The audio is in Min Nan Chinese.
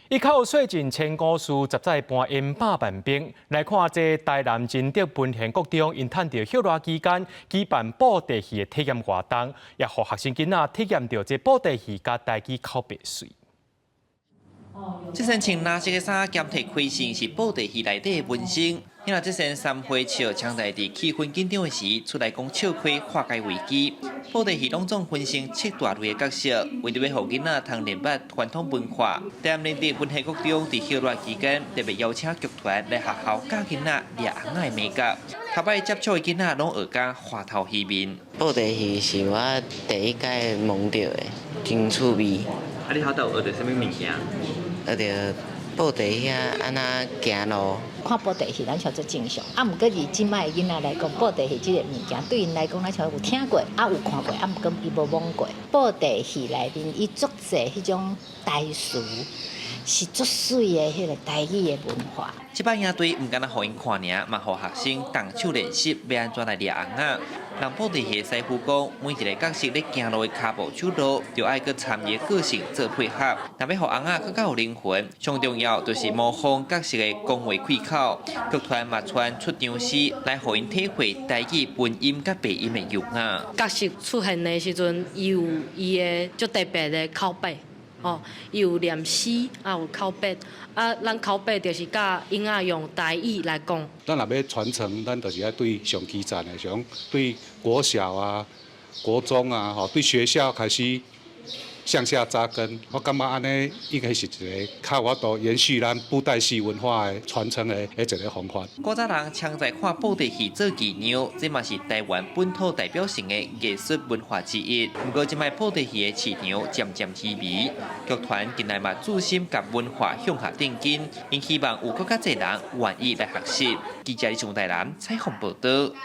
一口說盡千古事，十載搬煙百萬兵。來看這台南仁德文賢國中，𪜶趁著歇熱期間舉辦布袋戲的體驗活動，也予學生囡仔體驗著這布袋戲佮台語口白喙。這身穿藍色的衫兼提開扇是布袋戲內底的文生。因為這身三花笑，搶在佇氣氛緊張的時出來講笑話化解危機。布袋戲攏總分成七大類的角色，為著欲予囡仔通認捌傳統文化。台南仁德文賢國中佇歇熱期間特別邀請劇團來學校教囡仔掠尪仔的眉角。頭擺接觸的囡仔攏學甲花頭魚面。布袋戲是我第一擺摸著的，真趣味。啊，你頭拄學著啥物物件？學著布袋戲按怎行路。看布袋戲，咱像足正常。啊，毋過以這擺的囡仔來講，布袋戲這个物件對𪜶來講，咱像有聽過，啊有看過，啊毋過伊無摸過。布袋戲內面，伊足濟彼種台詞，是足媠的彼个台語的文化。這擺營隊毋干焦予𪜶看爾，嘛予學生動手練習欲按怎來掠尪仔。人布袋戲師傅講，每一个角色咧行路的跤步手路，就愛閣參伊的個性做配合。若欲予尪仔閣較有靈魂，上重要就是模仿角色的講話開口。劇團嘛傳出場詩來予𪜶體會台語文音佮白音的優雅。角色出現的時陣，伊有伊的足特別的口白，哦，伊有念詩，也有口白。啊，咱口白就是教囡仔用台語來講。咱若欲傳承，咱就是愛對上基層的，像對國小啊、國中啊，吼，對學校開始向下扎根。我感覺按呢應該是一个較有法度延續咱布袋戲文化的傳承的一个方法。古早人常在看布袋戲做伎倆，這嘛是台灣本土代表性的藝術文化之一。毋過，這擺布袋戲的市場漸漸式微，劇團近來嘛注心共文化向下定根，𪜶希望有閣較濟人願意來學習。記者李松台南採訪報導。